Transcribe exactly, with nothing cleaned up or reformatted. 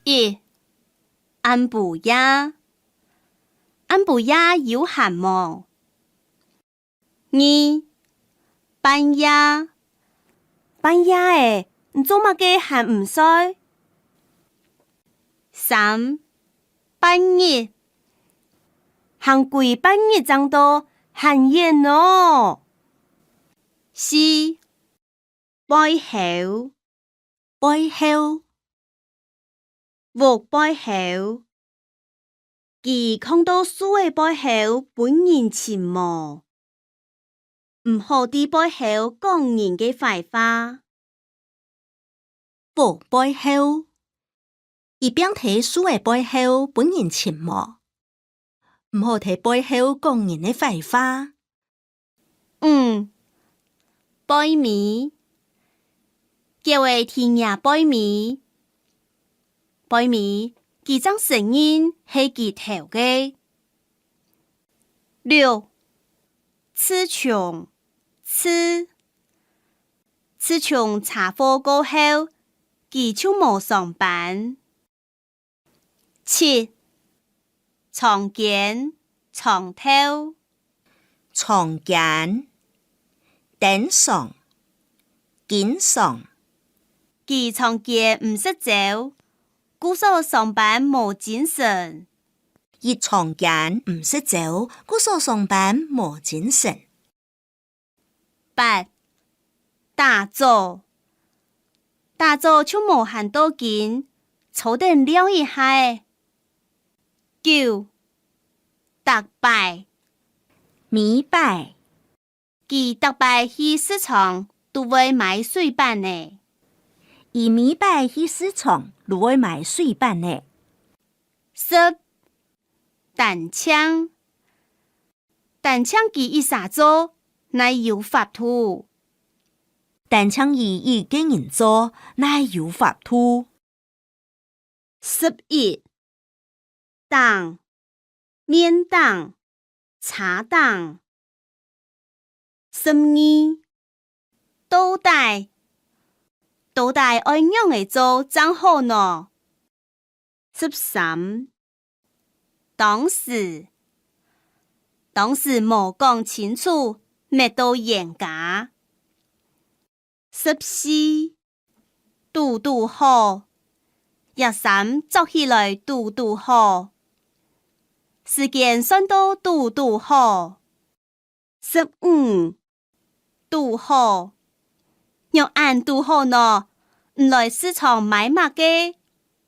一、暗晡夜。暗晡夜有閒無？二、半夜。半夜仔，你做麼个還毋睡？三、半日。行歸半日正到，還遠哦。四、背後。背後。屋背後。佢囥到樹仔背後分人尋無？毋好在背後講人个壞話。屋背後。佢摒在樹仔背後分人尋無？毋好在背後講人个壞話。 五、背尾。狗仔在若背尾。背尾，佢正承認係佢偷个。六、自從。自，自從車禍過後，佢就無上班。 七、床間、床頭。床間。經常。經常。佢長間毋食朝，故所上班無精神。佢長間毋食朝，故所上班無精神。 八、打早。打早就無閒到今，坐等尞一下仔。九、逐擺。每擺。佢逐擺去市場都會買水粄仔。佢每擺去市場都會買水粄仔。十、單淨。 單淨佢一儕做，哪有法度？單淨佢一個人做，哪有法度？十一、頂。面頂、車頂。十二、到底。到底愛仰仔做正好呢？ 十三、當時。當時無講清楚，搣到冤家。十四、堵堵好。這衫著起來堵堵好。時間算到堵堵好。 十五、堵好。仰恁堵好呢？你來市場買麼个？